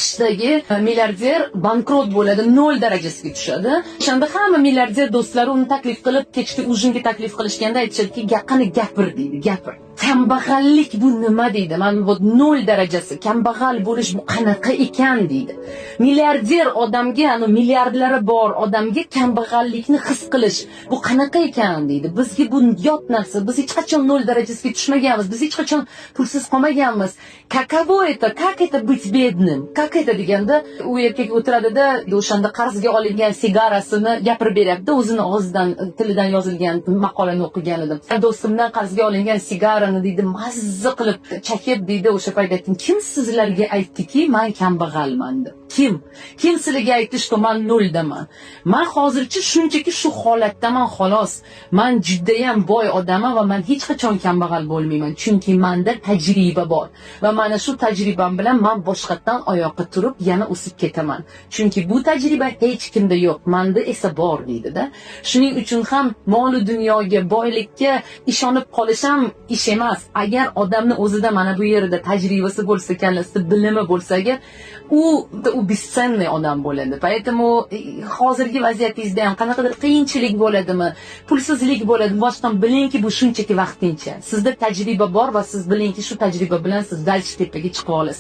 AQShdagi milliarder bankrot bo'ladi, nol darajasiga tushadi. O'shanda hamma milliarder do'stlari uni taklif qilib, kechki ужин ga taklif qilishganda aytishadiki, "Qani gapir", deydi, "gapir. Kambag'allik bu nima?" deydi. "Man вот nol darajasi, kambag'al bo'lish bu qanaqa ekan?" deydi. Milliarder odamga, anu milliardlari bor odamga kambag'allikni his qilish bu qanaqa ekan deydi. "Bizga bu yot narsa. Biz hech qachon nol darajasiga tushmaganmiz. Biz hech qachon pulsiz qolmaganmiz. Каково это? Как это быть бедным? Как это?" deganda, u erkak o'tiradida, o'shanda qarzga olingan sigarasini gapirib beryapti. O'zini og'zidan, tilidan yozilgan maqolani o'qigan edim. "Do'stimdan qarzga olingan sigarani", deydi, "mazza qilib chakib", deydi, "o'sha payt aytdim, kim sizlarga aytdiki, man kambag'alman deb? Kim? Kim sizlarga aytdi, что man noldaman? Man hozircha shunchaki shu holatdaman, xolos. Man judayam boy odamman va man hech qachon kambag'al bo'lmayman, chunki manda tajriba bor va mana shu tajribam bilan man boshqatdan oyoqqa turib, yana o'sib ketaman. Chunki bu tajriba hech kimda yo'q, manda esa bor", deydi-da. Shuning uchun ham molu dunyoga, boylikka ishonib qolish ham ish emas. Agar odamni o'zida mana bu yerida tajribasi bo'lsa, kallasida bilimi bo'lsa agar, u бесценный odam bo'ladi. Поэтому hozirgi vaziyatingizda ham qanaqadir qiyinchilik bo'ladimi, pulsizlik bo'ladimi, boshqa, bilingki, bu shunchaki vaqtincha. Sizda tajriba bor va siz bilingki, shu tajriba bilan siz дальше tepaga chiqib olasiz.